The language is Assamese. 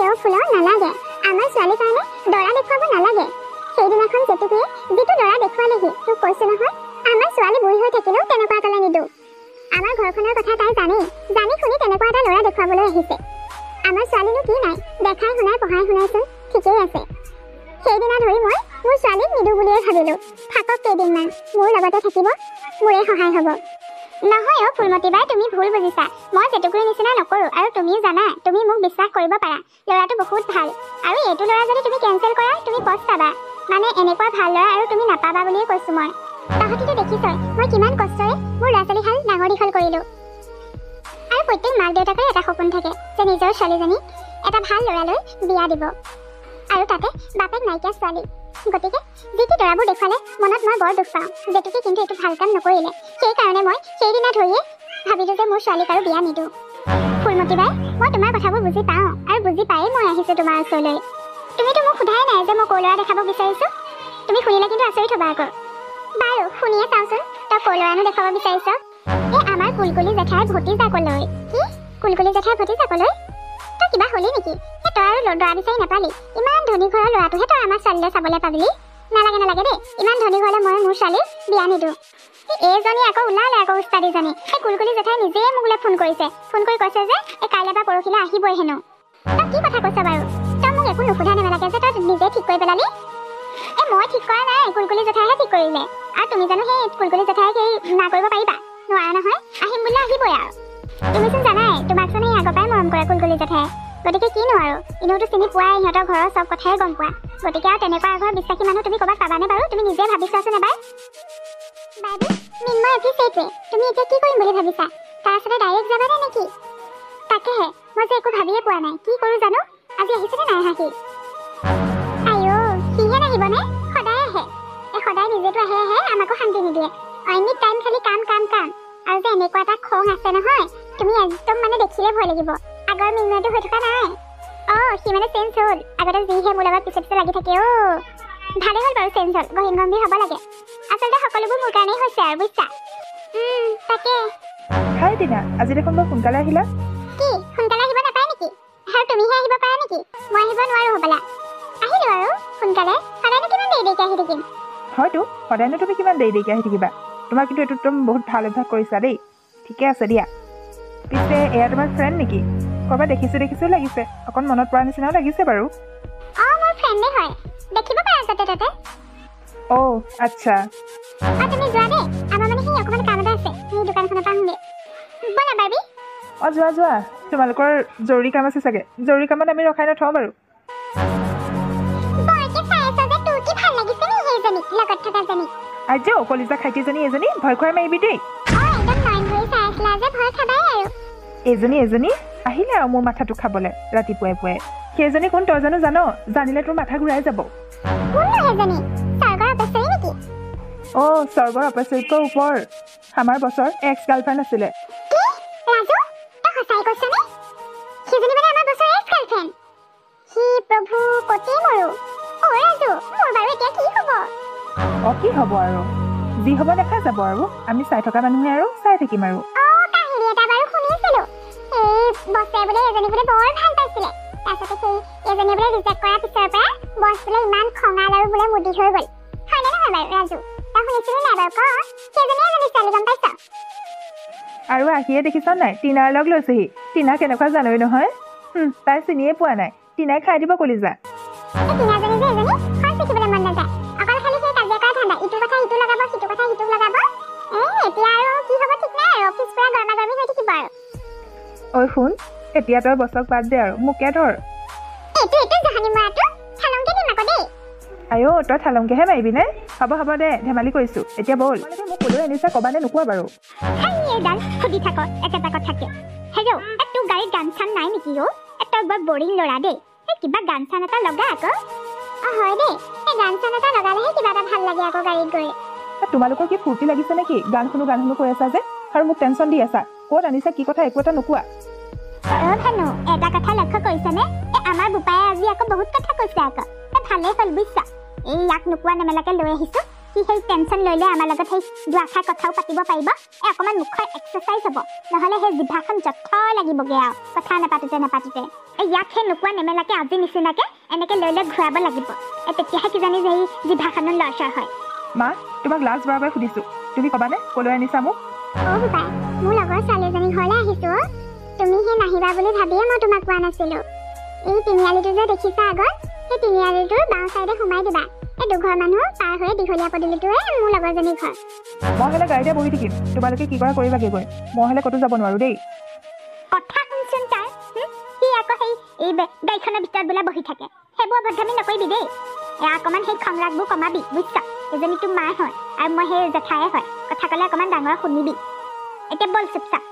অ' ফুল, নালাগে, আমাৰ ছোৱালীৰ কাৰণে দৰা দেখুৱাব নালাগে। সেইদিনাখন জেতুকীয়ে যিটো দৰা দেখুৱালেহি, তোক কৈছো নহয়, আমাৰ ছোৱালী বুঢ়ী হৈ থাকিলেও তেনেকুৱা এটালৈ নিদিওঁ। আমাৰ ঘৰখনৰ কথা তাই জানেই, জানি শুনি তেনেকুৱা এটা ল'ৰা দেখুৱাবলৈ আহিছে। আমাৰ ছোৱালীনো কি নাই, দেখাই শুনাই পঢ়াই শুনাইচোন ঠিকেই আছে। সেইদিনা ধৰি মই মোৰ ছোৱালীক নিদিওঁ বুলিয়ে ভাবিলোঁ। থাকক কেইদিনমান মোৰ লগতে থাকিব, মোৰে সহায় হ'ব। নহয় অ' ফুলমতী বাই, তুমি ভুল বুজিছা। মই জেতুকুৰীৰ নিচিনা নকৰোঁ, আৰু তুমিও জানা, তুমি মোক বিশ্বাস কৰিব পাৰা। ল'ৰাটো বহুত ভাল, আৰু এইটো ল'ৰা যদি তুমি কেঞ্চেল কৰা তুমি পস্তাবা। মানে এনেকুৱা ভাল ল'ৰা আৰু তুমি নাপাবা বুলিয়ে কৈছোঁ মই। তহঁতিতো দেখিছই মই কিমান কষ্টৰে মোৰ ল'ৰা ছোৱালীহাল ডাঙৰ দীঘল কৰিলোঁ। আৰু প্ৰত্যেক মাক দেউতাকৰে এটা সপোন থাকে যে নিজৰ ছোৱালীজনীক এটা ভাল ল'ৰালৈ বিয়া দিব, আৰু তাতে বাপেক নাইকিয়া ছোৱালী। গতিকে যি টি দৰাবোৰ দেখুৱালে মনত মই বৰ দুখ পাওঁ। জেতুকে কিন্তু এইটো ভাল কাম নকৰিলে, সেইকাৰণে মই সেইদিনা ধৰিয়ে ভাবিলোঁ যে মোৰ ছোৱালীক আৰু বিয়া নিদিওঁ। ফুলমতী বাই, মই তোমাৰ কথাবোৰ বুজি পাওঁ, আৰু বুজি পায়েই মই আহিছোঁ তোমাৰ ওচৰলৈ। তুমিতো মোক সোধাই নাই যে মই ক'ৰ ল'ৰা দেখাব বিচাৰিছোঁ। তুমি শুনিলে কিন্তু আচৰিত হ'বা আকৌ। বাৰু শুনিয়ে চাওঁচোন, তই ক'ৰ ল'ৰানো দেখুৱাব বিচাৰিছ? এই আমাৰ কুলকুলি জেঠাইৰ ভতিজাকলৈ। কি কুলকুলি জেঠাইৰ ভতিজাকলৈ? তই কিবা হ'লি নেকি? এই তই আৰু দৰা বিচাৰি নাপালি? ইমান ধনী ঘৰৰ ল'ৰাটোহে তই আমাৰ ছোৱালীলৈ চাবলৈ পাবিলি? নালাগে নালাগে দেই, ইমান ধনী ঘৰলৈ মই মোৰ ছোৱালী বিয়া নিদিওঁ। এইজনী আকৌ ওলালে আকৌ উস্তাদীজনী। এই কুলকুলি জেঠাই নিজে মোলৈ ফোন কৰিছে, ফোন কৰি কৈছে যে এই কাইলৈ বা পৰহিলৈ আহিবই হেনো। তই কি কথা কৈছ বাৰু? তই মোক একো নুসুধা নেমেলাকে যে তই নিজে ঠিক কৰি পেলালি? এই মই ঠিক কৰা নাই, কুলকুলি জেঠাইহে ঠিক কৰিলে। আৰু তুমি জানো সেই কুলকুলি জেঠাইক সেই না কৰিব পাৰিবা? নোৱাৰা নহয়, আহিম বুলিলে আহিবই আৰু। তুমিচোন জানাই, তোমাকচোন সেই আগৰ পৰাই মৰম কৰে কুলকুলি জেঠাই, গতিকে কি নোৱাৰো। এনেওতো চিনি পোৱাই, সিহঁতৰ ঘৰৰ চব কথাই গম পোৱা। গতিকে আৰু তেনেকুৱা এঘৰ বিশ্বাসী মানুহ তুমি ক'ৰবাত পাবানে বাৰু? তুমি নিজে ভাবি চোৱাচোন এবাৰ। বাইদেউ, মৃন্ময় অফিচ এইটোৱে, তুমি এতিয়া কি কৰিম বুলি ভাবিছা? তাৰ ওচৰতে ডাইৰেক্ট যাবানে নেকি? তাকেহে মই যে একো ভাবিয়ে পোৱা নাই, কি কৰোঁ জানো। আজি আহিছেনে নাই আহা সি? আইঅ', সিহে নাহিবনে? সদায় আহে। এই সদায় নিজেতো আহে আহে, আমাকো শান্তি নিদিয়ে। এনি টাইম খালি কাম কাম কাম। আৰু যে এনেকুৱা এটা খং আছে নহয়, তুমি একদম মানে দেখিলে ভয় লাগিব। আগৰ মৃন্ময়টো হৈ থকা নাই। অঁ, সি মানে চেঞ্জ হ'ল। আগতে যিহে মোৰ লগত পিছে পিছে লাগি থাকে। অ' ভালেই হ'ল বাৰু চেঞ্জ হ'ল, গহীন গম্ভীৰ হ'ব লাগে। আচলতে সকলোবোৰ মোৰ কাৰণেই হৈছে আৰু, বুজিছা? তাকে। হাই টিনা, আজি দেখোন বৰ সোনকালে আহিলা। কি সোনকালে আহিব নাপায় নেকি? আৰু তুমিহে আহিব পাৰা নেকি? মই আহিব নোৱাৰো হ'বলা। আহিলো আৰু সোনকালে, সদায়নো কিমান দেৰি দেৰিকৈ আহি থাকিম? হয়তো, সদায়নো তুমি কিমান দেৰি দেৰিকৈ আহি থাকিবা। তোমাৰ কিন্তু এইটো একদম বহুত ভাল অভ্যাস কৰিছা দেই। ঠিকে আছে দিয়া। পিছে এয়া তোমাৰ ফ্ৰেণ্ড নেকি? ক'ৰবাত দেখিছোঁ দেখিছোঁ লাগিছে, অকণ মনত পৰা নিচিনাও লাগিছে বাৰু। অঁ, মোৰ ফ্ৰেণ্ডেই হয়, দেখিব পাৰা য'তে ত'তে। অ' আচ্ছা। অঁ তুমি যোৱা দেই, আমাৰ মানে সেই অকণমান কাম এটা আছে, সেই দোকানখনৰ পৰা আহোঁগৈ। ব'লা বাৰ্বি। অঁ যোৱা যোৱা, তোমালোকৰ জৰুৰী কাম আছে চাগে। জৰুৰী কামত আমি ৰখাই নথওঁ বাৰু। বৰকে চাই আছ যে, তোৰ কি ভাল লাগিছে নি সেইজনীক, লগত থকাজনীক? আৰ্য, কলিজা খাইটিজনী এজনী, ভয় খুৱাই মাৰিবি দেই। অঁ একদম নয়ন ভৰি চাই আছিলা যে, ভয় খাবাই আৰু। এইজনী এজনী আহিলে আৰু মোৰ মাথাটো খাবলৈ ৰাতিপুৱাই পুৱাই। সেইজনী কোন তই জানো জান? জানিলে তোৰ মাথা ঘূৰাই যাব। কোননো সেইজনী? স্বৰ্গৰ অপেশ্বৰী নেকি? অঁ, স্বৰ্গৰ অপেশ্বৰীতকৈ ওপৰ, আমাৰ বছৰ এক্স গাৰ্লফ্ৰেণ্ড আছিলে। কি ৰাজু, তই সঁচাই কৈছনে? সেইজনী মানে আমাৰ বছৰ এক্স গাৰ্লফ্ৰেণ্ড? হি প্ৰভু, কতেই মৰো। অ' ৰাজু, মোৰ বাৰু এতিয়া কি হ'ব? অঁ কি হ'ব আৰু, যি হ'ব দেখা যাব আৰু। আমি চাই থকা মানুহে আৰু চাই থাকিম আৰু। অঁ কাহিনী এটা বাৰু শুনিছিলোঁ, এই বছে বোলে এজনী বোলে বৰ ভাল পাইছিলে। তাৰপাছতে সেই এজনীয়ে বোলে ৰিজেক্ট কৰাৰ পিছৰ পৰা বছ বোলে ইমান খঙাল আৰু বোলে মুডি হৈ গ'ল। হয়নে নহয় বাৰু ৰাজু? তই শুনিছিলি নাই বাৰু ক? সেইজনীয়ে এজনী ছোৱালী, গম পাইছ? আৰু আহিয়ে দেখিছ নাই, টিনাৰ লগ লৈছেহি। টিনা কেনেকুৱা জানই নহয়। তাই চিনিয়ে পোৱা নাই, টিনাই খাই দিব কলিজা। এই টিনাজনী যে এজনী, সঁচ দেখিবলৈ মন নাযায়। অকল খালি সেই কাজিয়া কৰা ধান্দা, ইটো কথা সিটো লগাব, সিটো কথা সিটোক লগাব। এই এতিয়া আৰু কি হ'ব ঠিক নাই আৰু, অফিচ পুৰা গৰমা গৰমি হৈ থাকিব আৰু। ঐ শুন, এতিয়া তই বছক বাদ দে আৰু মোকে ধৰ। এইটো এইটো জহানি মৰাটো ঠালংকে দিম আকৌ দেই। আইঅ, তই ঠালংকেহে মাৰিবি নে? হ'ব হ'ব দে, ধেমালি কৰিছোঁ। এতিয়া ব'ল। তোমালোকে মোক ক'লৈ আনিছা ক'বা নে নোকোৱা বাৰু? হাই এইডাল সুধি থাক একেটা কথাকে। হেৰৌ, এই তোৰ গাড়ীত গান চান নাই নেকি অ'? এই তই বৰ বৰিং ল'ৰা দেই। এই কিবা গান চান এটা লগা আকৌ। অ হয় দেই, এই গান চান এটা লগালেহে কিবা এটা ভাল লাগে আকৌ গাড়ীত গৈ। তোমালোকৰ কি ফূৰ্তি লাগিছে নেকি? গান শুনো গান শুনো কৈ আছা যে, আৰু মোক টেনশ্যন দি আছা। ক'ত আনিছা কি কথা একো এটা নোকোৱা। অ' ভানু, এটা কথা লক্ষ্য কৰিছনে? এই আমাৰ বোপায়ে আজি আকৌ বহুত কথা কৈছে আকৌ। এই ভালেই হ'ল বুজিছা, এই ইয়াক নোকোৱা নেমেলাকে লৈ আহিছোঁ। সি সেই টেনশ্যন লৈ লৈ আমাৰ লগত সেই দুআষাৰ কথাও পাতিব পাৰিব। এই অকণমান মুখৰ এক্সাৰচাইজ হ'ব, নহ'লে সেই জিভাখন জথ লাগিবগৈ আৰু কথা নাপাতোতে নাপাতোতে। এই ইয়াক সেই নোকোৱা নেমেলাকে আজি নিচিনাকে এনেকৈ লৈ লৈ ঘূৰাব লাগিব, এই তেতিয়াহে কিজানি সেই জিভাখনো লৰচৰ হয়। মা, তোমাক লাষ্ট বাৰবাৰ সুধিছোঁ, তুমি ক'বানে ক'লৈ আনিছা মোক? অ' বোপাই, মোৰ লগৰ ছোৱালী এজনী ঘৰলৈ আহিছোঁ অ'। তুমি সেই নাহিবা বুলি ভাবিয়ে মই তোমাক কোৱা নাছিলোঁ। এই তিনিআলিটো যে দেখিছা আগত, সেই তিনিআলিটোৰ বাওঁ চাইডে সোমাই দিবা। এই দুঘৰ মানুহ পাৰ হৈ দীঘলীয়া পদূলিটোৱে মোৰ লগৰজনীৰ ঘৰ। মই হ'লে গাড়ীতে বহি থাকিম, তোমালোকে কি কৰা কৰিবাগৈ গৈ, মই হ'লে ক'তো যাব নোৱাৰোঁ দেই। কথা শুনচোন তাৰ, সি আকৌ সেই এই গাড়ীখনৰ ভিতৰত বোলে বহি থাকে। সেইবোৰ অভদ্ৰামি নকৰিবি দেই। এয়া অকণমান সেই খং ৰাগবোৰ কমাবি বুজিছ। এজনী তোৰ মাৰ হয় আৰু মই সেই জেঠায়ে হয়, কথা ক'লে অকণমান ডাঙৰ শুনিবি। এতিয়া ব'ল চুপচাপ।